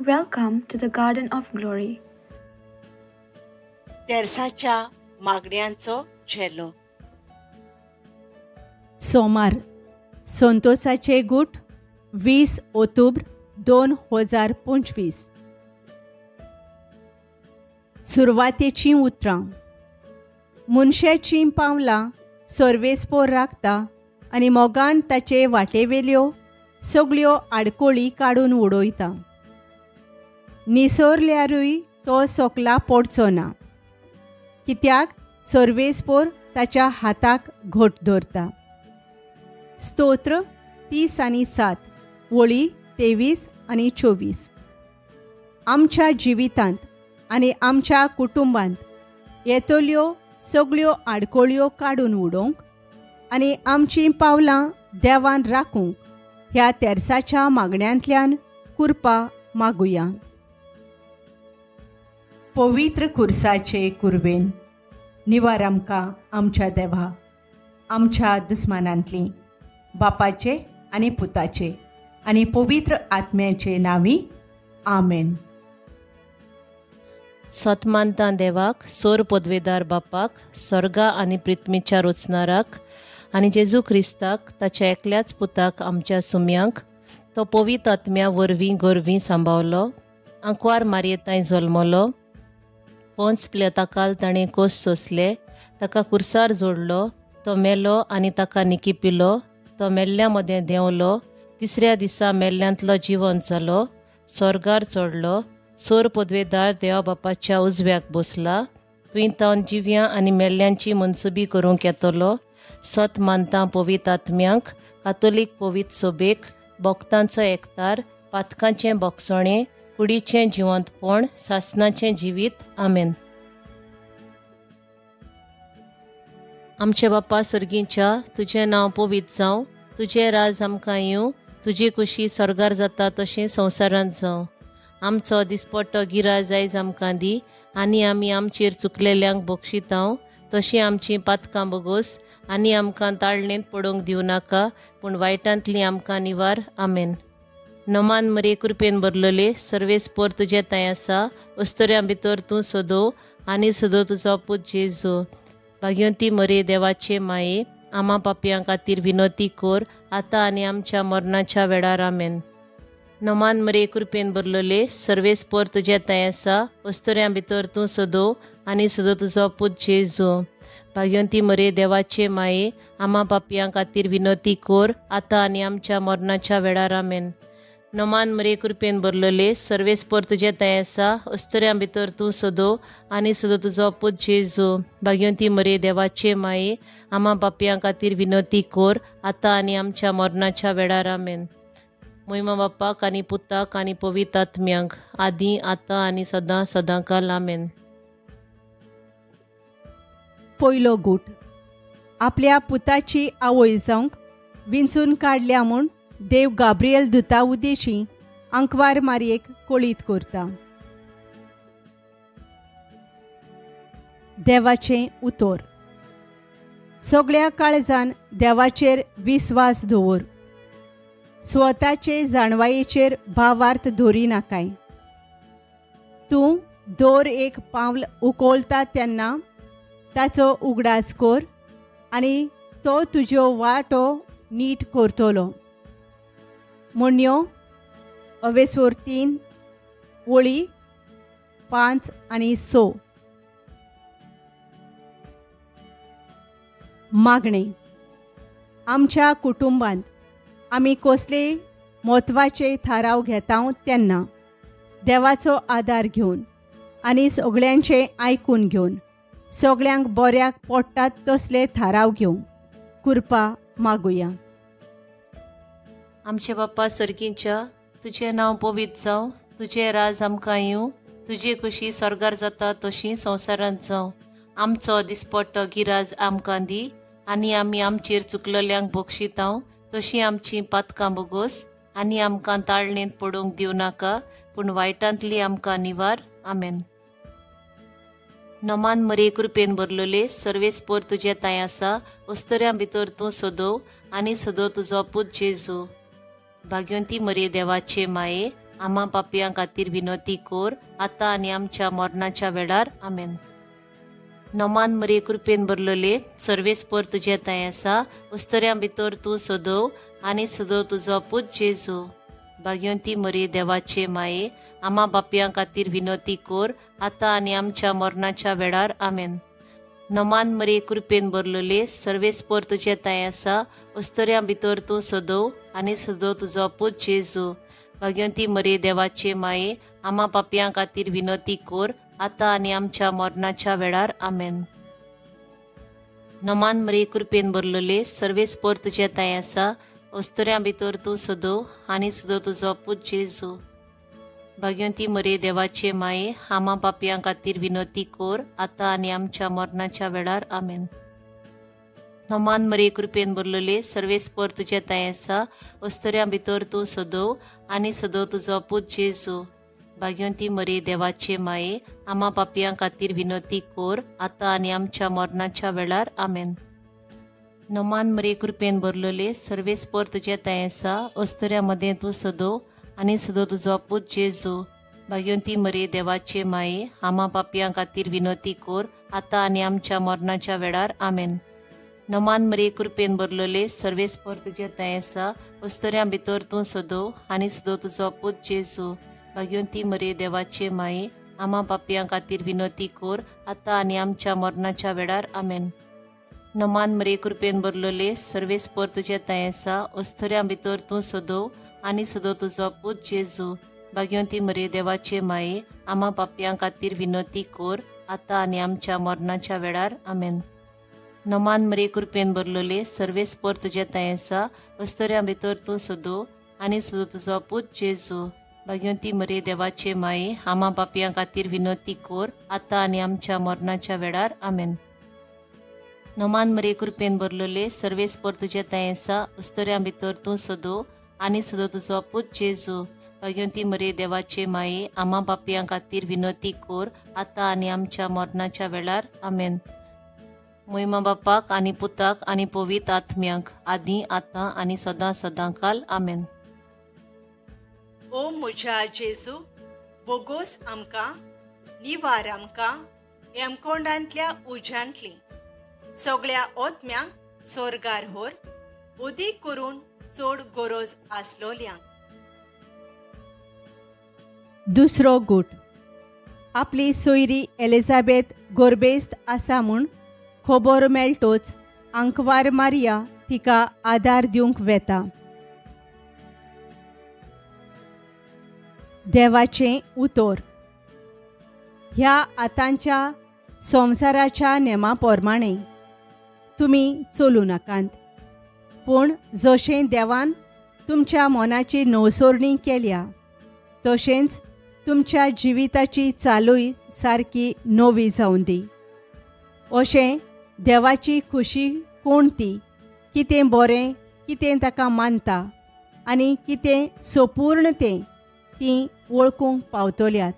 Welcome to the Garden of Glory. तेर्साच्या मागण्यांचो झेलो. सोमार संतोषाचे गुट 20 ऑक्टोबर 2025. सुरवातेचीं उतरां. मनशाचीं पावलां सर्वेस्पोर राखता आनी मोगान ताचे वाटेवेल्यो सगळ्यो आडकोळी काडून उडयता. निसरल्यारूय तो सोकला पडचो ना, कित्याक सर्वेस्पोर ताच्या हाताक घट धरता. स्तोत्र 30 आनी 7 वळी 23 आनी 24. आमच्या जिवितांत आनी आमच्या कुटुंबांत येतल्यो सगळ्यो आडकोळ्यो काडून उडोवंक आनी आमचीं पावलां देवान राखूंक ह्या तेर्साच्या मागण्यांतल्यान कृपा मागुया. पवित्र खुर्साचे कुर्वेन निवार आमकां आमच्या देवा, आमच्या दुस्मानांतली, बापाचे आनी पुताचे आनी पवित्र आत्म्याचे नांवी, आमेन. सतमानता देवाक, सोर पदवेदार बापाक, स्वर्गा आनी पृथ्वीच्या रचणाराक आनी जेजू क्रिस्ताक ताच्या एकल्याच पुताक आमच्या सुम्यांक तो पवित्र आत्म्या वरवीं गोरवीं सांबावलो, आंकवार मारयेतांय जल्मलो, पोंच प्लेताकाल ताणें कोस सोंसले, ताका कुर्सार जोडलो, तो मेलो आनी ताका निकिपिलो, तो मेल्ल्या मदें देंवलो, तिसऱ्या दिसा मेल्ल्यांतलो जिवन जालो, स्वर्गार चडलो, सोर पदवेदार देवा बापाच्या उजव्याक बसला, तुवें तावन जिव्यां आनी मेल्ल्यांची मनसुबी करूंक येतलो. सत मानता पवित्र आत्म्यांक, कातोलीक पवित्र सोबेक, भक्तांचो एकतार, पातकांचें बोगसणें, कुडीचें जिवंतपण, सासनाचें जिवीत. आमेन. आमच्या बापा सर्गींच्या, तुजें नांव पवित्र जावं, तुजें राज आमकां येवं, तुजी कुशी स्वर्गार जाता तशें संवसारांत जावं. आमचो दिसपट्टो गिराज आयज आमकां दी आनी आमी आमचेर चुकलेल्यांक बक्षितांव तशीं आमचीं पातकां बोगोस आनी आमकां ताळणेंत पडूंक दिवं नाका, पूण वायटांतलीं आमकां निवार. आमेन. नमान मरे कृपेन भरलेले, सर्वेस्पोर तुजें थंय आसा, अस्तुऱ्यां भितर तूं सोदो आनी सोदो तुजो पूत जेजू. भाग्यवंती मरे देवाचे माये, आमा पापयां खातीर विनोती कोर, आतां आनी आमच्या मरणाच्या वेळार. आमेन. नमान मरे कृपेन भरलेले, सर्वेस्पोर तुजें थंय आसा, अस्तुऱ्यां भितर तूं सोदो आनी सोदो तुजो पूत जेजू. भाग्यवंती मरे देवाचे माये, आमा पापयां खातीर विनोती कोर, आतां आनी आमच्या मरणाच्या वेळार. आमेन. नमान मरे कृपेन भरलेले, सर्वेस्पोर तुजें थंय आसा, अस्तुऱ्यां भितर तूं सोदो आनी सोदो तुजो पूत जेजू. भाग्यवंती मरे देवाचे माये, आमा पापयां खातीर विनोती कोर, आतां आनी आमच्या मरणाच्या वेळार. आमेन. मोहिमा बापाक आनी पुताक आनी पवित्र आत्म्यांक, आदीं आतां आनी सदां सदांकाल. आमेन. पयलो गूट. आपल्या पुताची आवय जावंक विंचून काडल्या म्हूण देव गाब्रियल दुता उदेशी आंकवार मारयेक कळीत करता. देवाचें उतर. सगळ्या काळजान देवाचेर विस्वास दवर, स्वताचे जाणवायेचेर भावार्थ धरी नाकाय. तूं दर एक पावल उकोलता तेन्ना ताचो उगडास कर आनी तो तुज्यो वाटो नीट करतलो. म्हणयो अवेसोर 3 वळी 5 आनी 6. मागणें. आमच्या कुटुंबांत आमी कसलेय म्हत्वाचे थाराव घेता तेन्ना देवाचो आदार घेवन आनी सगळ्यांचें आयकून घेवन सगळ्यांक बऱ्याक पडटात तसले थाराव घेवंक कृपा मागुया. आमचे बाप्पा सर्गींच्या, तुजें नांव पवित्र जावं, तुजें राज आमकां येवं, तुजी कुशी स्वर्गार जाता तशी संवसारांत जावं. आमचो दिसपट्टो गिराज आमकां दी आनी आमी आमचेर चुकलेल्यांक बक्षितांव तशीं आमचीं पातकां बोगोस आनी आमकां ताळणेंत पडूंक दिवं नाका, पूण वायटांतली आमकां निवार. आमेन. नमान मरे कृपेन भरलेले, सर्वेस्पोर तुजें थंय आसा, अस्तुऱ्यां भितर तूं सोदो आनी सोदो तुजो पूत जेजू. भाग्यवंती मरे देवाचे माये, आमा पापयां खातीर विनोती कोर, आतां आनी आमच्या मरणाच्या वेळार. आमेन. नमान मरिये कृपेन भरलेले, सर्वेस्पर तुजें तांय आसा, उस्तऱ्यां भितर तूं सदोव आनी सदोव तुजो पूत जेजू. भाग्यवंती मरिये देवाचे माये, आमा बापयां खातीर विनोती कोर, आतां आनी आमच्या मरणाच्या वेळार. आमेन. नमान मरिये कृपेन भरलेले, सर्वेस्पर तुजें तांय आसा, उस्तऱ्यां भितर तूं सदोव आनी सदोव तुजो पूत जेजू. भाग्यवंती मरिये देवाचे माये, आमा पापयां खातीर विनोती कोर, आतां आनी आमच्या मरणाच्या वेळार. आमेन. नमान मरिये कृपेन भरलेले, सर्वेस्पर तुजें तांय आसा, उस्तऱ्यां भितर तूं सदोव आनी सदोव तुजो पूत जेजू. भाग्यवंती मरिये देवाचे माये, आमा पापयां खातीर विनोती कोर, आतां आनी आमच्या मरणाच्या वेळार. आमेन. नमान मरिये कृपेन भरलेले, सर्वेस्पर तुजें तांय आसा, उस्तऱ्यां भितर तूं सदोव आनी सदोव तुजो पूत जेजू. भाग्यवंती मरिये देवाचे माये, आमा पापयां खातीर विनोती कोर, आतां आनी आमच्या मरणाच्या वेळार. आमेन. नमान मरिये कृपेन भरलेले, सर्वेस्पर तुजें तांय आसा, उस्तऱ्यां मदें तूं सदोव आनी सदोव तुजो पूत जेजू. भाग्यवंती मरिये देवाचे माये, आमा पापयां खातीर विनोती कोर, आतां आनी आमच्या मरणाच्या वेळार. आमेन. नमान मरिये कृपेन भरलेले, सर्वेस्पर तुजें तांय आसा, उस्तऱ्यां भितर तूं सदोव आनी सदोव तुजो पूत जेजू. भाग्यवंती मरिये देवाचे माये, आमा पापयां खातीर विनोती कोर, आतां आनी आमच्या मरणाच्या वेळार. आमेन. नमान मरिये कृपेन भरलेले, सर्वेस्पर तुजें तांय आसा, उस्तऱ्यां भितर तूं सदोव आनी सदोव तुजो पूत जेजू. भाग्यवंती मरिये देवाचे माये, आमा पापयां खातीर विनोती कोर, आतां आनी आमच्या मरणाच्या वेळार. आमेन. नमान मरिये कृपेन भरलेले, सर्वेस्पर तुजें तांय आसा, उस्तऱ्यां भितर तूं सदोव आनी सदोव तुजो पूत जेजू. भाग्यवंती मरिये देवाचे माये, आमा पापयां खातीर विनोती कोर, आतां आनी आमच्या मरणाच्या वेळार. आमेन. नमान मरिये कृपेन भरलेले, सर्वेस्पर तुजें तांय आसा, उस्तऱ्यां भितर तूं सदोव आनी सदोव तुजो पूत जेजू. भाग्यवंती मरिये देवाचे माये, आमा पापयां खातीर विनोती कोर, आतां आनी आमच्या मरणाच्या वेळार. आमेन. मोहिमा बापाक आनी पुताक आनी पवित्र आत्म्याक, आदी आतां आनी सदां सदां काल. आमेन. ओ म्हज्या जेजू, बोगोस आमकां, निवार आमकां हेमकोंडांतल्या उज्यांतली, सगळ्या ओतम्यांक सोर्गार होर, उदीक करून चड गरज आसलोल्यांक. दुसरो गूट. आपली सोयरी एलिझाबेथ गोरबेस्त आसा म्हूण खबर मेळटोच आंकवार मारिया तिका आदार दिवंक वेता. देवाचें उतर. ह्या आतांच्या संवसाराच्या नेमा प्रमाणे तुमी चलूं नाकात, पूण जशें देवान तुमच्या मनाची नवसोरणी केल्या तशेंच तुमच्या जिविताची चालूय सारकी नवी जावं दी. अशें देवाची खुशी कोण ती, कितें बरें, कितें ताका मानता आनी कितें सोपूर्ण तें तीं वळखूंक पावतल्यात.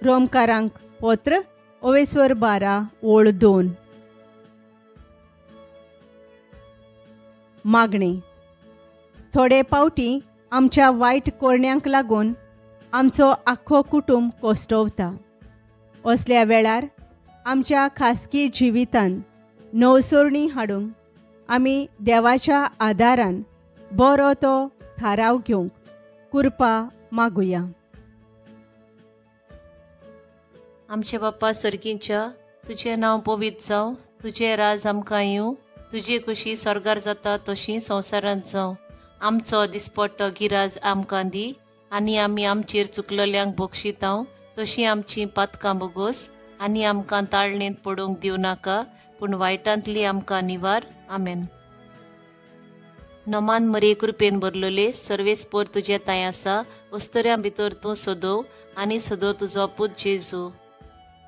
रोमकारांक पत्र ओवेस्वर 12 ओळ 2. मागणें. थोडे पावटी आमच्या वायट कोरण्यांक लागून आमचो आख्खो कुटुंब कोस्टवता. असल्या वेळार आमच्या खासगी जिवितान नवसोरणी हाडूंक आमी देवाच्या आदारान बरो तो थाराव घेवंक कृपा मागुया. आमचे बाप्पा सर्गींच्या, तुजें नांव पवित्र जावं, तुजें राज आमकां येवं, तुजी खुशी स्वर्गार जाता तशी संवसारांत जावं. आमचो दिसपट्टो गिराज आमकां दी, आनी आमी आमचेर चुकलेल्यांक बक्षितांव तशीं आमचीं पातकां बोगोस, आनी आमकां ताळणेंत पडूंक दिवं नाका, पूण वायटांतली आमकां निवार. आमेन. नमान मरिये कृपेन भरलेले, सर्वेस्पर तुजें तांय आसा, उस्तऱ्यां भितर तूं सदोव आनी सदोव तुजो पूत जेजू.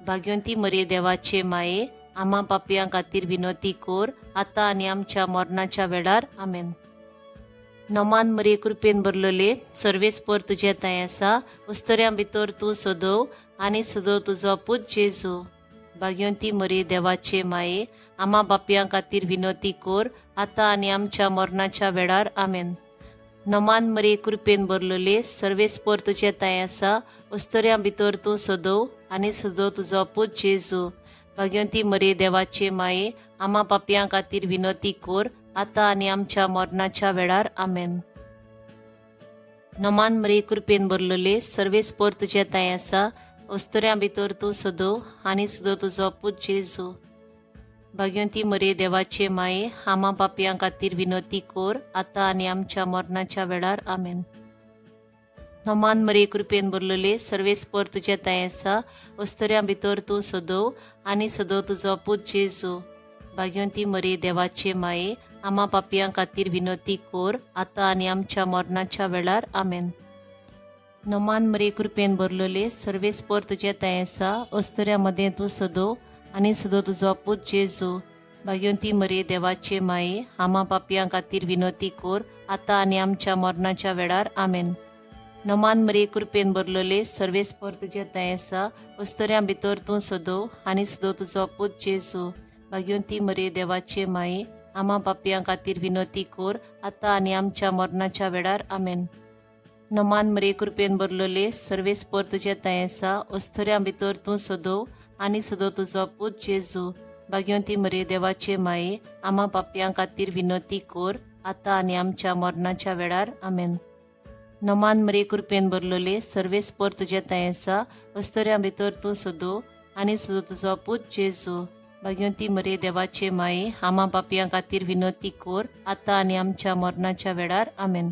भाग्यवंती मरिये देवाचे माये, आमा पापयां खातीर विनोती कोर, आतां आनी आमच्या मरणाच्या वेळार. आमेन. नमान मरिये कृपेन भरलेले, सर्वेस्पर तुजें तांय आसा, उस्तऱ्यां भितर तूं सदोव आनी सदोव तुजो पूत जेजू. भाग्यवंती मरिये देवाचे माये, आमा बापयां खातीर विनोती कोर, आतां आनी आमच्या मरणाच्या वेळार. आमेन. नमान मरे कृपेन भरलेले सर्वेस्पर तुजें तांय आसा अस्तुऱ्यां भितर तूं सदोव आनी सदो तुजो पूत जेजू. भाग्यवंती मरे देवाचे माये आमा पापयां खातीर विनोती कोर आतां आनी आमच्या मरणाच्या वेळार. आमेन. नमान मरे कृपेन भरलेले सर्वेस्पर तुजें तांय आसा अस्तुऱ्यां भितर तूं सदोव आनी सदो तुजो पूत जेजू. भाग्यवंती मरे देवाचे माये आमा पापयां खातीर विनोती कोर आतां आनी आमच्या मरणाच्या वेळार. आमेन. नमान मरे कृपेन भरलेले सर्वेस्पर तुजें तांय आसा अस्तुऱ्यां भितर तूं सदोव आनी सदो तुजो पूत जेजू. भाग्यवंती मरे देवाचे माये आमा पापयां खातीर विनोती कोर आतां आनी आमच्या मरणाच्या वेळार. आमेन. नमान मरे कृपेन भरलेले सर्वेस्पर तुजें तांय आसा अस्तुऱ्यां मदें तूं सदोव आनी सदो तुजो पूत जेजू. भाग्यवंती मरे देवाचे माये आमा पापयां खातीर विनोती कोर आतां आनी आमच्या मरणाच्या वेळार. आमेन. नमान मरे कृपेन भरलेले सर्वेस्पर तुजें तांय आसा अस्तुऱ्यां भितर तूं सदोव आनी सदो तुजो पूत जेजू. भाग्यवंती मरे देवाचे माये आमा पापयां खातीर विनोती कोर आतां आनी आमच्या मरणाच्या वेळार. आमेन. नमान मरे कृपेन भरलेले सर्वेस्पर तुजें तांय आसा अस्तुऱ्यां भितर तूं सदोव आनी सदो तुजो पूत जेजू. भाग्यवंती मरे देवाचे माये आमा पापयां खातीर विनोती कोर आतां आनी आमच्या मरणाच्या वेळार. आमेन. नमान मरे कृपेन भरलेले सर्वेस्पर तुजें तांय आसा अस्तुऱ्यां भितर तूं सदोव आनी सदो तुजो पूत जेजू. भाग्यवंती मरे देवाचे माये आमा पापयां खातीर विनोती कोर आतां आनी आमच्या मरणाच्या वेळार. आमेन.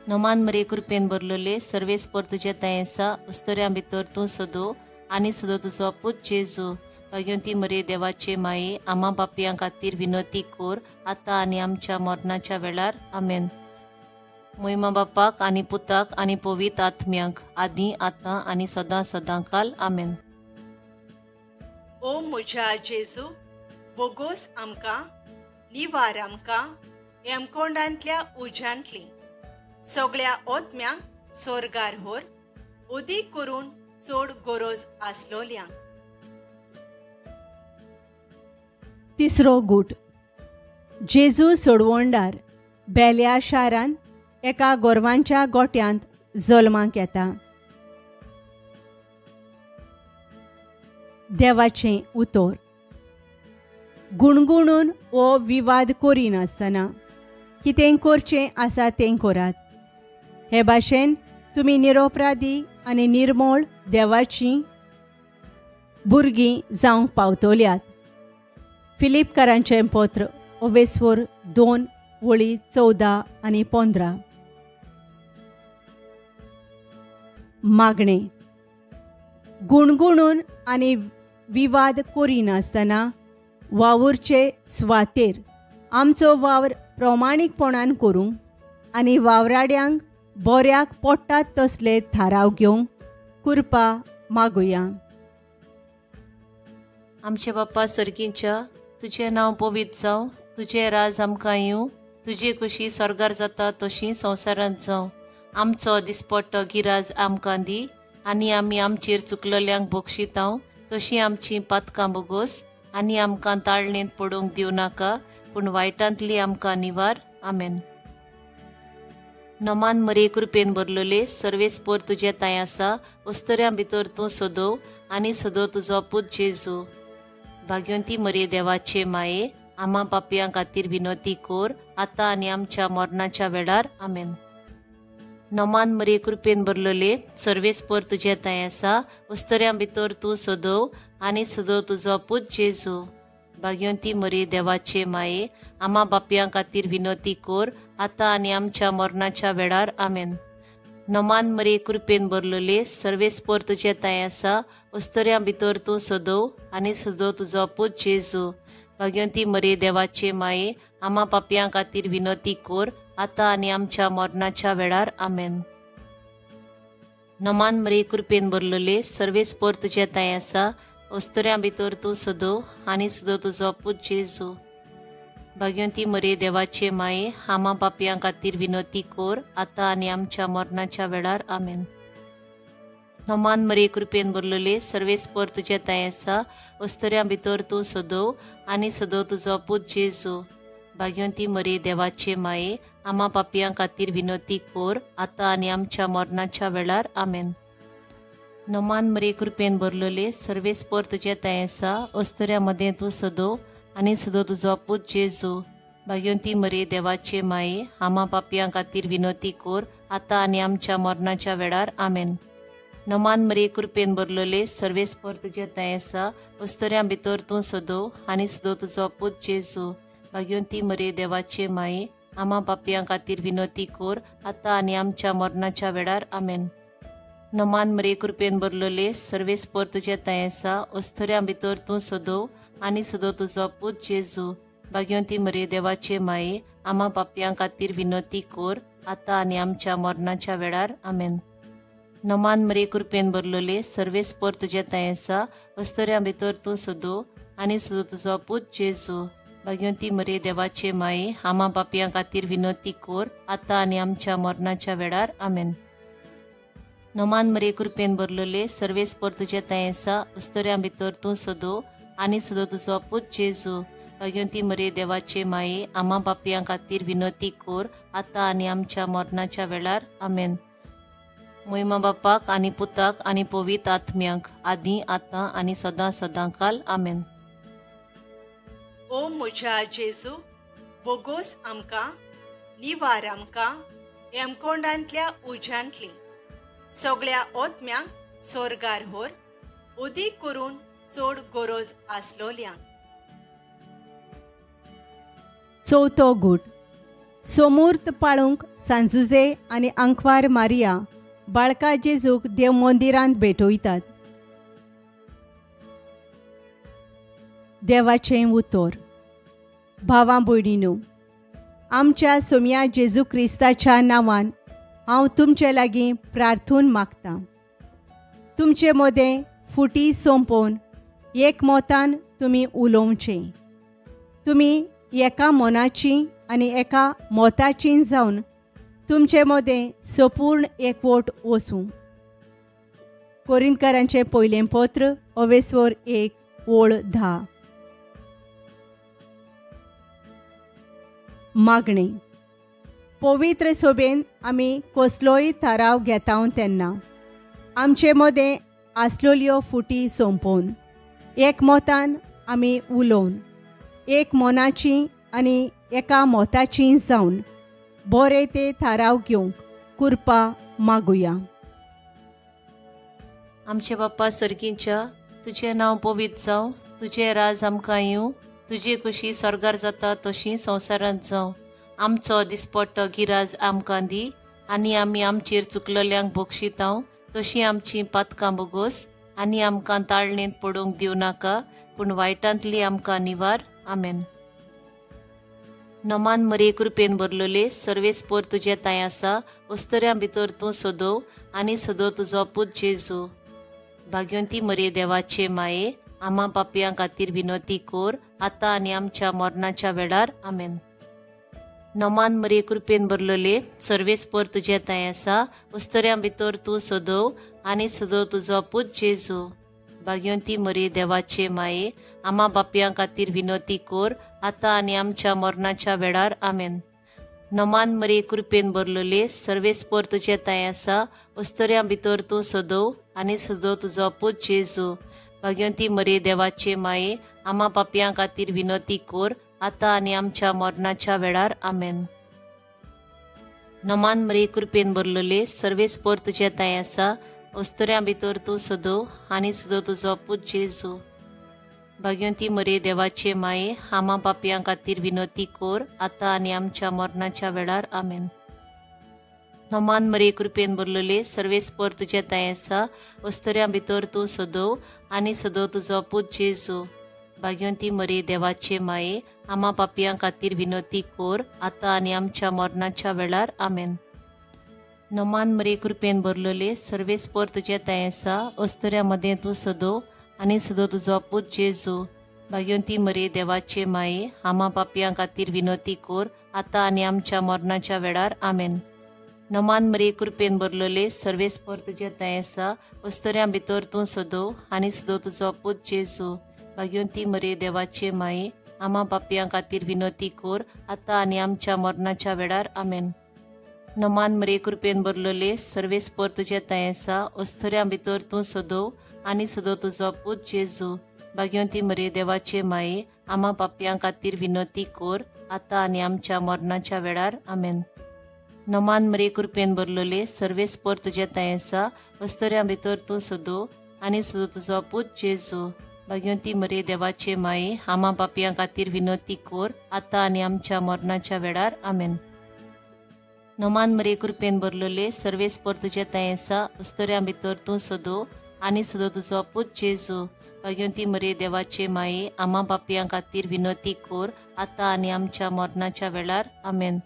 नमान मरे कृपेन भरलेले सर्वेस्पर तुजें तांय आसा अस्तुऱ्यां भितर तूं सदोव आनी सदो तुजो पूत जेजू. भाग्यवंती मरे देवाचे माये आमा पापयां खातीर विनोती कोर आतां आनी आमच्या मरणाच्या वेळार. आमेन. मोहिमा बापाक आनी पुताक आनी पवित्र आत्म्याक आदी आतां आनी सदां सदां काल. आमेन. ओ म्हज्या जेजू बोगोस आमकां निवार आमकां हेमकोंडांतल्या उज्यांतली सगळ्या ओतम्यांक सोर्गार होर उदीक करून चड गरज आसलोल्यांक. तिसरो गूट. जेजू सोडवणदार बेल्या शारांत एका गोरवांच्या गोट्यांत जल्माक येता. देवाचें उतर गुणगुणून वो विवाद करिनासतना कितें करचें आसा तें करात. हे भाशेन तुमी निरोपराधी आनी निर्मोळ देवाचीं भुरगीं जावंक पावतल्यात. फिलिपकारांचें पत्र ओवेस्वर 2 वळी 14 आनी 15. मागणें. गुणगुणून आनी विवाद करिनासतना वावुरचे सुवातेर आमचो वावर प्रमाणीकपणान करूंक आनी वावराड्यांक बऱ्याक पडटात तसले थाराव घेवंक कृपा मागुया. आमचे बाप्पा सर्गींच्या तुजें नांव पवित्र जावं, तुजें राज आमकां येवं, तुजी खुशी स्वर्गार जाता तशी संवसारांत जावं. आमचो दिसपट्टो गिराज आमकां दी आनी आमी आमचेर चुकलेल्यांक बक्षितांव तशी आमची पातकां बोगोस आनी आमकां ताळणेंत पडूंक दिवं नाका, पूण वायटांतली आमकां निवार. आमेन. नमान मरे कृपेन भरलेले सर्वेस्पर तुजें तांय आसा अस्तुऱ्यां भितर तूं सदोव आनी सदो तुजो पूत जेजू. भाग्यवंती मरे देवाचे माये आमा पापयां खातीर विनोती कोर आतां आनी आमच्या मरणाच्या वेळार. आमेन. नमान मरे कृपेन भरलेले सर्वेस्पर तुजें तांय आसा अस्तुऱ्यां भितर तूं सदोव आनी सदो तुजो पूत जेजू. भाग्यवंती मरे देवाचे माये आमा बापयां खातीर विनोती कोर आतां आनी आमच्या मरणाच्या वेळार. आमेन. नमान मरे कृपेन भरलेले सर्वेस्पर तुजें तांय आसा अस्तुऱ्यां भितर तूं सदोव आनी सदो तुजो पूत जेजू. भाग्यवंती मरे देवाचे माये आमा पापयां खातीर विनोती कोर आतां आनी आमच्या मरणाच्या वेळार. आमेन. नमान मरे कृपेन भरलेले सर्वेस्पर तुजें तांय आसा अस्तुऱ्यां भितर तूं सदोव आनी सदो तुजो पूत जेजू. भाग्यवंती मरे देवाचे माये आमा पापयां खातीर विनोती कोर आतां आनी आमच्या मरणाच्या वेळार. आमेन. नमान मरे कृपेन भरलेले सर्वेस्पर तुजें तांय आसा अस्तुऱ्यां भितर तूं सदोव आनी सदो तुजो पूत जेजू. भाग्यवंती मरिये देवाचे माये, आमा पापयां खातीर विनोती कोर, आतां आनी आमच्या मरणाच्या वेळार. आमेन. नमान मरिये कृपेन भरलेले, सर्वेस्पर तुजें तांय आसा, अस्तुऱ्यां मदें तूं सदो आनी सदो तुजो पूत जेजू. भाग्यवंती मरिये देवाचे माये, आमा पापयां खातीर विनोती कोर, आतां आनी आमच्या मरणाच्या वेळार. आमेन. नमान मरिये कृपेन भरलेले, सर्वेस्पर तुजें तांय आसा, अस्तुऱ्यां भितर तूं सदो आनी सदो तुजो पूत जेजू. भाग्यवंती मरिये देवाचे माये, आमा पापयां खातीर विनोती कोर, आतां आनी आमच्या मरणाच्या वेळार. आमेन. नमान मरिये कृपेन भरलेले, सर्वेस्पर तुजें तांय आसा, अस्तुऱ्यां भितर तूं सदो आनी सदो तुजो पूत जेजू. भाग्यवंती मरिये देवाचे माये, आमा पापयां खातीर विनोती कोर, आतां आनी आमच्या मरणाच्या वेळार. आमेन. नमान मरिये कृपेन भरलेले, सर्वेस्पर तुजें तांय आसा, अस्तुऱ्यां भितर तूं सदो आनी सदो तुजो पूत जेजू. भाग्यवंती मरिये देवाचे माये, आमा पापयां खातीर विनोती कोर, आतां आनी आमच्या मरणाच्या वेळार. आमेन. नमान मरिये कृपेन भरलेले, सर्वेस्पर तुजें तांय आसा, अस्तुऱ्यां भितर तूं सदो आनी सदो तुजो पूत जेजू. भाग्यवंती मरिये देवाचे माये, आमा पापयां खातीर विनोती कोर, आतां आनी आमच्या मरणाच्या वेळार. आमेन. मोहिमा बापाक आनी पुताक आनी पवित्र आत्म्यांक, आदीं आतां आनी सदां सदां काल. आमेन. ओ म्हज्या जेजू, बोगोस आमकां, निवार आमकां हेमकोंडांतल्या उज्यांतली, सगळ्या ओतम्यांक सोर्गार होर, उदीक करून चड गरज आसलोल्यांक. चवथो गूट. सोमूर्त पाळूंक सांजुजे आनी आंकवार मारिया बाळका जेजूक देव मंदिरांत भेटयतात. देवाचें उतर. भावां भयणीनो, आमच्या सोम्या जेजू क्रिस्ताच्या नांवान हांव तुमचे लागीं प्रार्थून मागतां. तुमचे मदें फुटी सोंपोवन एक मतान तुमी उलोवचें. तुमी एका मनाची आनी एका मताची जावन तुमचे मदें सपूर्ण एकवट वसूं. कोरिंतकारांचें पयलें पत्र अवेस्वर 1 ओळ 10. मागणें. पवित्र सोबेन आमी कसलोय थाराव घेता तेन्ना आमचे मदें आसलोल्यो फुटी सोंपोवन एक मतान आमी उलोवन एक मनाची आनी एका मताची जावन बरे ते थाराव घेवंक कृपा मागुया. आमचे बाप्पा सर्गींच्या, तुजें नांव पवित्र जावं, तुजें राज आमकां येवं, तुजी खुशी स्वर्गार जाता तशी संवसारांत जावं. आमचो दिसपट्टो गिराज आमकां दी, आनी आमी आमचेर चुकलल्यांक बक्षितांव तशी आमची पातकां बोगोस, आनी आमकां ताळणेंत पडूंक दिवं नाका, पूण वायटांतली आमकां निवार. आमेन. नमान मरिये कृपेन भरलेले, सर्वेस्पर तुजें तांय आसा, अस्तुऱ्यां भितर तूं सदो आनी सदो तुजो पूत जेजू. भाग्यवंती मरिये देवाचे माये, आमा पापयां खातीर विनोती कोर, आतां आनी आमच्या मरणाच्या वेळार. आमेन. नमान मरिये कृपेन भरलेले, सर्वेस्पर तुजें तांय आसा, अस्तुऱ्यां भितर तूं सदो आनी सदो तुजो पूत जेजू. भाग्यवंती मरिये देवाचे माये, आमा बापयां खातीर विनोती कोर, आतां आनी आमच्या मरणाच्या वेळार. आमेन. नमान मरिये कृपेन भरलेले, सर्वेस्पर तुजें तांय आसा, अस्तुऱ्यां भितर तूं सदो आनी सदो तुजो पूत जेजू. भाग्यवंती मरिये देवाचे माये, आमा पापयां खातीर विनोती कोर, आतां आनी आमच्या मरणाच्या वेळार. आमेन. नमान मरिये कृपेन भरलेले, सर्वेस्पर तुजें तांय आसा, अस्तुऱ्यां भितर तूं सदो आनी सदो तुजो पूत जेजू. भाग्यवंती मरिये देवाचे माये, आमा पापयां खातीर विनोती कोर, आतां आनी आमच्या मरणाच्या वेळार. आमेन. नमान मरिये कृपेन भरलेले, सर्वेस्पर तुजें तांय आसा, अस्तुऱ्यां भितर तूं सदो आनी सदो तुजो पूत जेजू. भाग्यवंती मरिये देवाचे माये, आमा पापयां खातीर विनोती कोर, आतां आनी आमच्या मरणाच्या वेळार. आमेन. नमान मरिये कृपेन भरलेले, सर्वेस्पर तुजें तांय आसा, अस्तुऱ्यां मदें तूं सदो आनी सदो तुजो पूत जेजू. भाग्यवंती मरिये देवाचे माये, आमा पापयां खातीर विनोती कोर, आतां आनी आमच्या मरणाच्या वेळार. आमेन. नमान मरिये कृपेन भरलेले, सर्वेस्पर तुजें तांय आसा, अस्तुऱ्यां भितर तूं सदो आनी सदो तुजो पूत जेजू. भाग्यवंती मरिये देवाचे माये, आमा पापयां खातीर विनोती कोर, आतां आनी आमच्या मरणाच्या वेळार. आमेन. नमान मरे कृपेन भरलोले, सर्वेस्पर तुजें थंय आसा, अस्तुऱ्यां भितर तूं सदो आनी सदो तुजो पूत जेजू. भाग्यवंती मरे देवाचे माये, आमा पापयां खातीर विनोती कोर, आतां आनी आमच्या मरणाच्या वेळार. आमेन. नमान मरे कृपेन भरलोले, सर्वेस्पर तुजें थंय आसा, अस्तुऱ्यां भितर तूं सदो आनी सदो तुजो पूत जेजू. भाग्यवंती मरे देवाचे माये, आमा पापयां खातीर विनोती कोर, आतां आनी आमच्या मरणाच्या वेळार. आमेन. नमान मरे कृपेन भरलोले, सर्वेस्पर तुजें थंय आसा, अस्तुऱ्यां भितर तूं सदो आनी सदो तुजो पूत जेजू. भाग्यवंती मरे देवाचे माये, आमा पापयां खातीर विनोती कोर, आतां आनी आमच्या मरणाच्या वेळार. आमेन.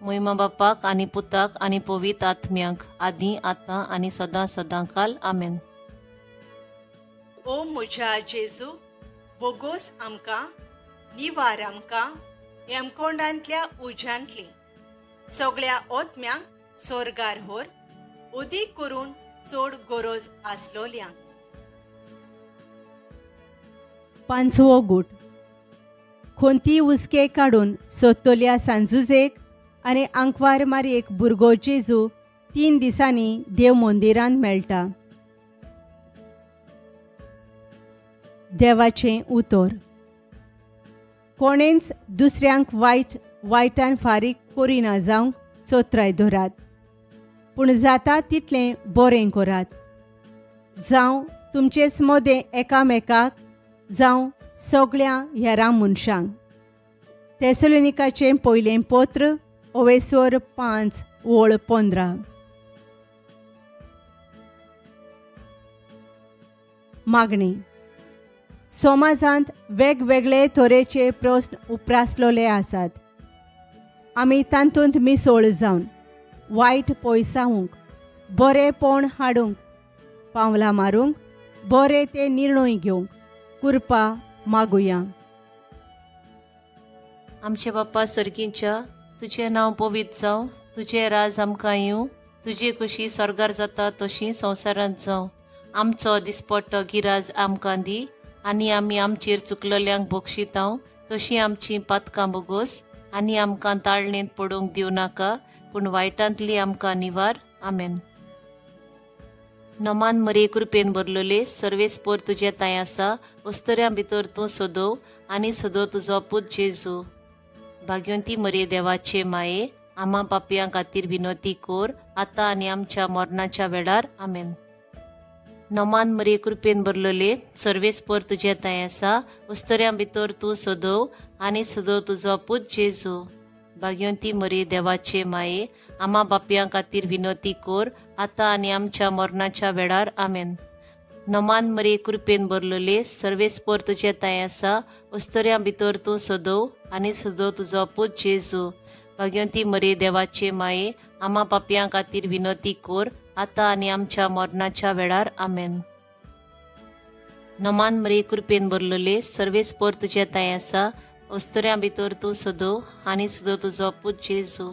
मोहिमा बापाक आनी पुताक आनी पवित्र आत्म्यांक, आदी आतां आनी सदां सदां काल. आमेन. ओ म्हज्या जेजू, बोगोस आमकां, निवार आमकां हेमकोंडांतल्या उज्यांतली सगळ्या ओतम्यांक सोर्गार होर, उदीक करून चड गरज आसलोल्यांक. पांचवो गूट. खोंती उस्के काडून सोदतल्या सांजुजेक आनी आंकवार मारयेक भुरगो जेजू 3 दिसांनी देव मंदिरांत मेळटा. देवाचें उतर. कोणेंच दुसऱ्यांक वायट वायटान फारीक करिना जावंक चोत्राय धरात, पूण जाता तितलें बरें करात. जावं तुमचेच मदें एकामेकाक, जावं सगळ्या हेरां मनशांक. तेसलोनिकाचें पयलें पत्र, ओवेस्वर 5 ओळ 15. मागणी. समाजांत वेगवेगळे तरेचे प्रस्न उप्रासलेले आसात. आमी तातूंत मिसळ जावन वायट पयसावंक, बरेंपण हाडूंक, पावलां मारूंक, बरे ते निर्णय घेवंक कृपा मागुया. आमचे बाप्पा सर्गींच्या, तुजें नांव पवित्र जावं, तुजें राज आमकां येवं, तुजी खुशी स्वर्गार जाता तशी संवसारांत जावं. आमचो दिसपट्टो गिराज आमकां दी, आनी आमी आमचेर चुकलेल्यांक बक्षितांव तशी आमची पातकां बोगोस, आनी आमकां ताळणेंत पडूंक दिवं नाका, पूण वायटांतली आमकां निवार. आमेन. नमान मरे कृपेन भरलोले, सर्वेस्पर तुजें थंय आसा, अस्तुऱ्यां भितर तूं सदो आनी सदो तुजो पूत जेजू. भाग्यवंती मरे देवाचे माये, आमा पापयां खातीर विनोती कोर, आतां आनी आमच्या मरणाच्या वेळार. आमेन. नमान मरे कृपेन भरलोले, सर्वेस्पर तुजें थंय आसा, अस्तुऱ्यां भितर तूं सदो आनी सदो तुजो पूत जेजू. भाग्यवंती मरे देवाचे माये, आमा बापयां खातीर विनोती कोर, आतां आनी आमच्या मरणाच्या वेळार. आमेन. नमान मरे कृपेन भरलोले, सर्वेस्पर तुजें थंय आसा, अस्तुऱ्यां भितर तूं सदो आनी सदो तुजो पूत जेजू. भाग्यवंती मरे देवाचे माये, आमा पापयां खातीर विनोती कोर, आतां आनी आमच्या मरणाच्या वेळार. आमेन. नमान मरे कृपेन भरलोले, सर्वेस्पर तुजें थंय आसा, अस्तुऱ्यां भितर तूं सदो आनी सदो तुजो पूत जेजू.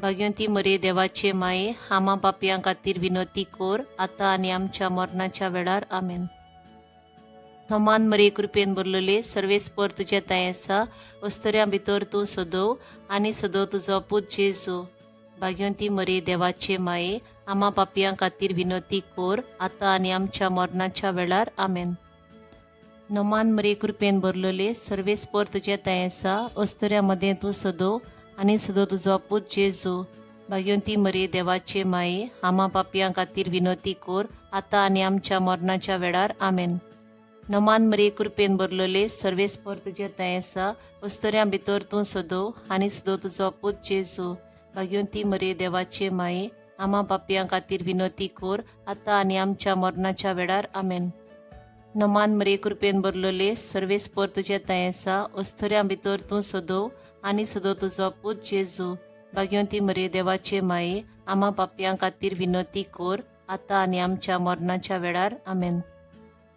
भाग्यवंती मरे देवाचे माये, आमा पापयां खातीर विनोती कोर, आतां आनी आमच्या मरणाच्या वेळार. आमेन. नमान मरे कृपेन भरलोले, सर्वेस्पर तुजें थंय आसा, अस्तुऱ्यां भितर तूं सदो आनी सदो तुजो पूत जेजू. भाग्यवंती मरे देवाचे माये, आमा पापयां खातीर विनोती कोर, आतां आनी आमच्या मरणाच्या वेळार. आमेन. नमान मरे कृपेन भरलोले, सर्वेस्पर तुजें थंय आसा, अस्तुऱ्यां मदें तूं सदो आनी सदो तुजो पूत जेजू. भाग्यवंती मरे देवाचे माये, आमा पापयां खातीर विनोती कोर, आतां आनी आमच्या मरणाच्या वेळार. आमेन. नमान मरे कृपेन भरलोले, सर्वेस्पर तुजें थंय आसा, अस्तुऱ्यां भितर तूं सदो आनी सदो तुजो पूत जेजू. भाग्यवंती मरे देवाचे माये, आमा पापयां खातीर विनोती कोर, आतां आनी आमच्या मरणाच्या वेळार. आमेन. नमान मरे कृपेन भरलोले, सर्वेस्पर तुजें थंय आसा, अस्तुऱ्यां भितर तूं सदो आनी सदो तुजो पूत जेजू. भाग्यवंती मरे देवाचे माये, आमा पापयां खातीर विनोती कोर, आतां आनी आमच्या मरणाच्या वेळार. आमेन.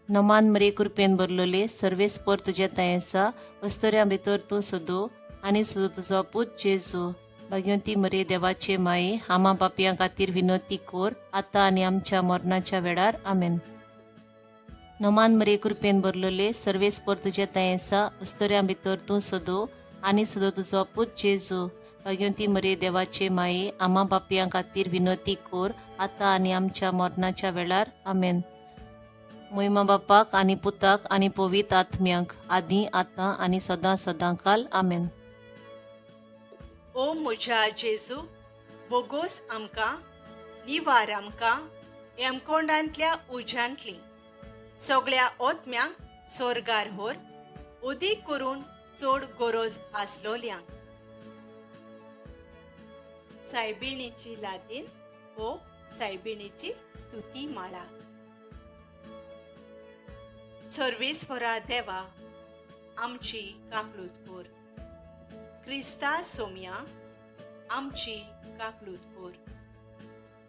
नमान मरे कृपेन भरलोले, सर्वेस्पर तुजें थंय आसा, अस्तुऱ्यां भितर तूं सदो आनी सदो तुजो पूत जेजू. भाग्यवंती मरे देवाचे माये, आमा पापयां खातीर विनोती कोर, आतां आनी आमच्या मरणाच्या वेळार. आमेन. नमान मरे कृपेन भरलेले सर्वेस्पर तुजे तयेसा उस्तऱ्यां भितर तूं सदो आनी सदो तुजो पूत जेजू. भाग्यवंती मरे देवाचे माये आमा बापयां खातीर विनोती कोर आतां आनी आमच्या मरणाच्या वेळार. आमेन. मोहिमा बापाक आनी पुताक आनी पवित्र आत्म्यांक आदी आतां आनी सदां सदां काल. आमेन. ओ म्हज्या जेजू, बोगोस आमकां, निवार आमकां यमकोंडांतल्या उज्यांतली सगळ्या ओत्म्यांक सोर्गार होर उदीक करून चड गरज आसलोल्यांक. सायबिणीची लातीन हो सायबिणीची स्तुती माळा. सर्वेस्परा देवा आमची काकलूत कोर, क्रिस्ता सोम्या आमची काकलूत कोर.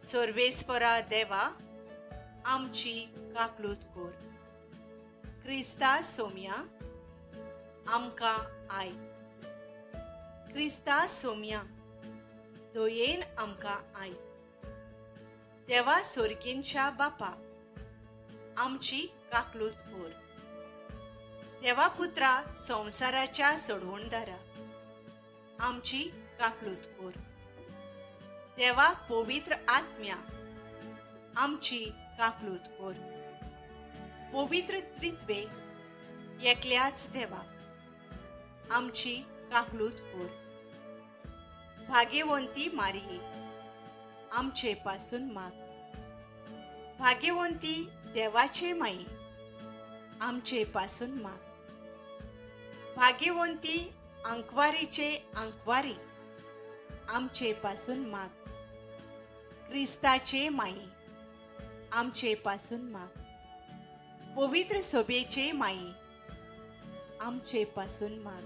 सर्वेस्परा देवा आमची काकलूत कोर, क्रिस्ता सोम्या आमकां आयक. क्रिस्ता सोम्या दयेन आमकां आयक. देवा सोर्गींच्या बापा आमची काकलूत कोर. देवा पुत्रा संवसाराच्या सोडवणदारा आमची काकलूत कोर. देवा पवित्र आत्म्या आमची काकलूत कोर. पवित्र त्रित्वे एकल्याच देवा आमची काकलूत कोर. भाग्यवंती मारिये आमचे पासून माग. भाग्यवंती देवाचे माई आमचे पासून माग. भाग्यवंती आंकवारीचे आंकवारी आमचे पासून माग. क्रिस्ताचे माई आमचे पासून माग. पवित्र सोबेचे माई आमचे पासून माग.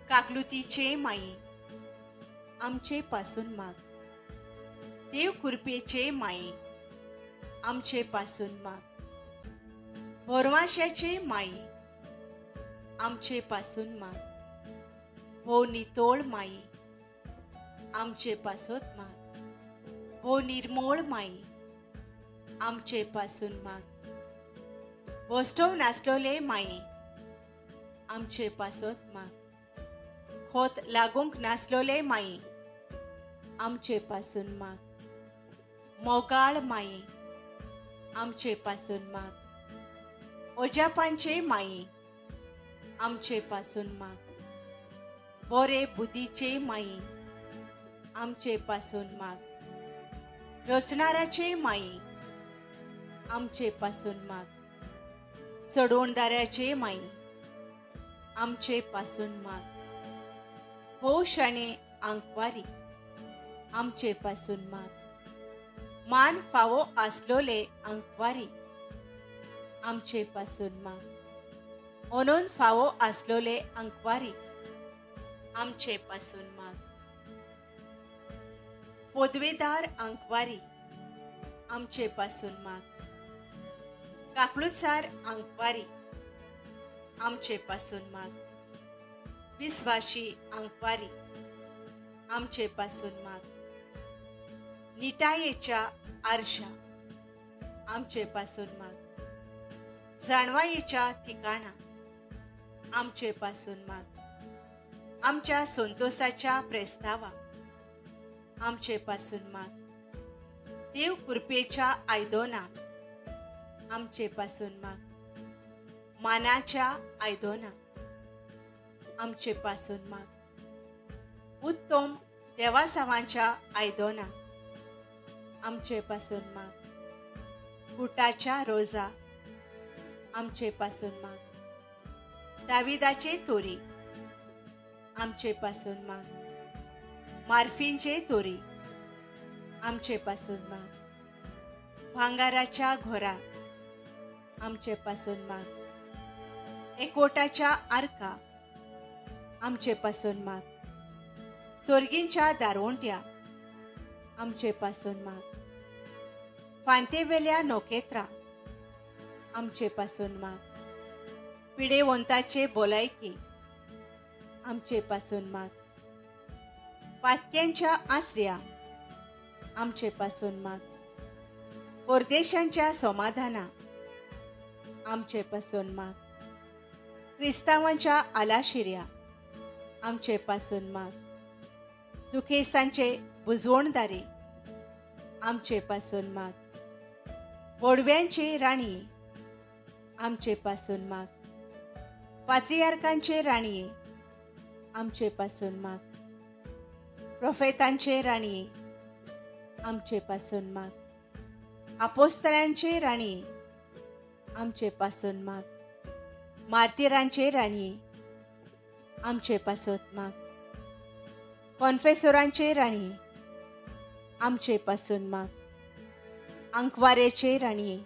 काकलुतीचे माई आमचे पासून माग. देव कृपेचे माई आमचे पासून माग. भोरवाशाचे माई आमचे पासून माग. भोव नितोळ माई आमचे पासून माग. भोव निर्मोळ माई आमचे पासून माग. बोस्टोव नासलोले माई आमचे पासून माग. खोत लागूंक नासलोले माई आमचे पासून माग. मोगाळ माई आमचे पासून माग. ओजापांचे माई आमचे पासून माग. बोरे बुद्धीचे माई आमचे पासून माग. रचणाराचे माई आमचे पासून माग. सोडवणदाराचे माई आमचे पासून माग. हो शाणे आंकवारी आमचे पासून माग. मान फावो आसलोले आंकवारी आमचे पासून माग. ओनून फावो आसलोले आंकवारी आमचे पासून माग. पदवेदार आंकवारी आमचे पासून माग. काकलुसार आंकवारी आमचे पासून माग. विस्वाशी आंकवारी आमचे पासून माग. निटायेच्या आरशा आमचे पासून माग. जाणवायेच्या ठिकाणा आमचे पासून माग. आमच्या संतोषाच्या प्रस्तावा आमचे पासून माग. देव कृपेच्या आयदोना आमचे पासून माग. मानाच्या आयदोना आमचे पासून माग. उत्तम देवासावांच्या आयदोना आमचे पासून माग. गुटाच्या रोजा आमचे पासून माग. दाविदाचे तोरी आमचे पासून माग. मार्फींचे तोरी आमचे पासून माग. भांगाराच्या घोरा आमचे पासून माग. एकवटाच्या आर्का आमचे पासून माग. सोर्गींच्या दारवंट्या आमचे पासून माग. फांतेवेल्या नोकेत्रा आमचे पासून माग. पिडेवंताचे बोलायकी आमचे पासून माग. पातक्यांच्या आसऱ्या आमचे पासून माग. परदेशांच्या समाधाना आमचे पासून माग. क्रिस्तांवांच्या आलाशिऱ्या आमचे पासून माग. दुखेस्तांचे बुजवणदारे आमचे पासून माग. बोडव्यांचे राणये आमचे पासून माग. पात्रियार्कांचे राणये आमचे पासून माग. प्रोफेतांचे राणये आमचे पासून माग. आपोस्तलांचे राणये आमचे पासून माग. मार्तिरांचे राणये आमचे पासून माग. कॉन्फेसोरांचे राणये आमचे पासून माग. आंकवारेचे राणये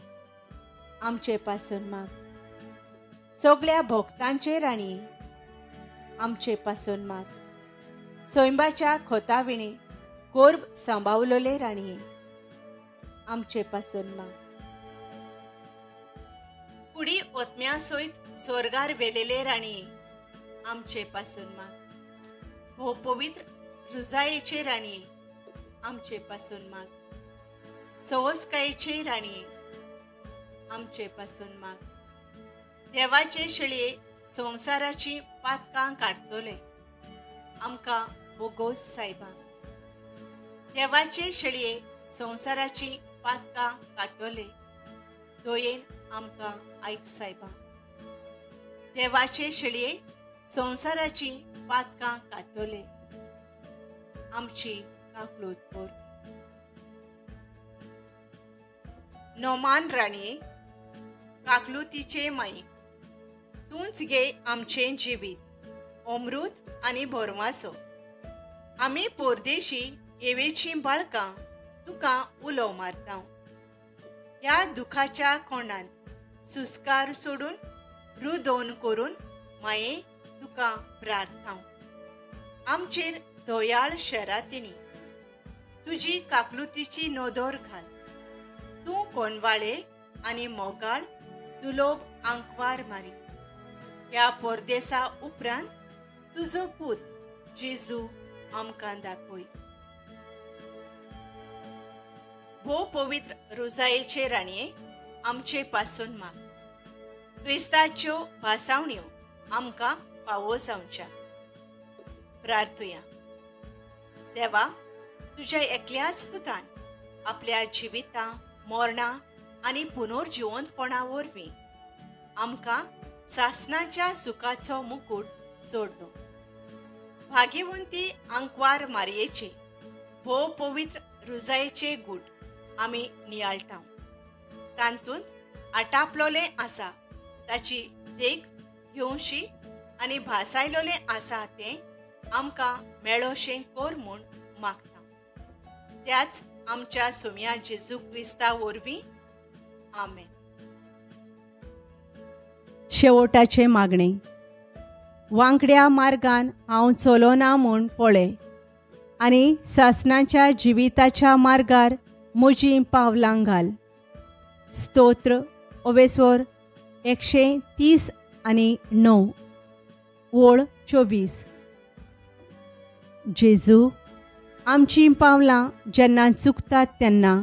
आमचे पासून माग. सगळ्या भोक्तांचे राणये आमचे पासून माग. सोयंबाच्या खोताविणे कोर्ब सांबावलोले राणये आमचे पासून माग. कुडी ओतम्या सयत सोर्गार वेलेले राणये आमचे पासून माग. हो पवित्र रुजायेचे राणये आमचे पासून माग. सवसकायेचे राणये आमचे पासून माग. देवाचे शेळये संवसाराची पातकां काडटले आमकां बोगोस सायबा. देवाचे शेळये संवसाराची पातकां काडटले दयेन आमकां आयक सायबा. देवाचे शेळये संवसाराची पातकां काडटले आमची काकलूत कर. नोमान राणये काकलुतीचे माई तूंच गे आमचें जिवीत अमृत आनी भरवासो. आमी पोरदेशी येवेचीं बाळकां तुका उलो मारता. ह्या दुखाच्या कोणांत सुस्कार सोडून रुदोन करून माये तुका प्रार्थना. आमचेर दयाळ शरातिणी तुजी काकलुतीची नदर घाल. तूं कोनवाळे आनी मोगाळ दुलोब आंकवार मारी. ह्या परदेसा उपरांत तुजो पूत जेजू आमकां दाखय. भोव पवित्र रोजायेचे राणये आमचे पासून माग. क्रिस्ताच्यो भासावण्यो आमकां फावो जावच्या. प्रार्थुया. देवा, तुज्या एकल्याच पुतान आपल्या जिविता मरणां आनी पुनर्जिवंतपणा वरवीं आमकां सासनाच्या सुखाचो मुकूट जोडलो. भाग्यवंती आंकवार मारयेचे भोव पवित्र रुजायेचे गूट आमी नियाळटा. तातूंत आटापलोलें आसा ताची देख घेवशी आनी भासायलोलें आसा तें आमकां मेळोशें कर म्हूण मागता. त्याच आमच्या सुम्या जेजू क्रिस्ता वरवीं आमेन. शेवटाचें मागणें. वांकड्या मार्गान हांव चलोना म्हूण पळय आनी सासणाच्या जिविताच्या मार्गार म्हजीं पावलां घाल. स्तोत्र ओवेस्वर 130 आनी 9 ओळ 24. जेजू, आमचीं पावलां जेन्ना चुकतात तेन्ना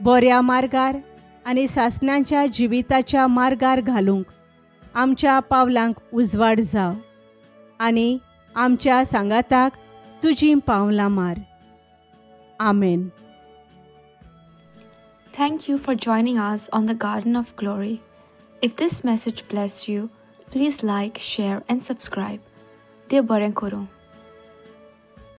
बऱ्या मार्गार आनी सासणाच्या जिविताच्या मार्गार घालूंक आमच्या पावलांक उजवाड जाव आनी आमच्या सांगाताक तुजीं पावलां मार. आमेन. Thank you for joining us on the Garden of Glory. If this message blessed you, please like, share and subscribe. Dev बरें करूं.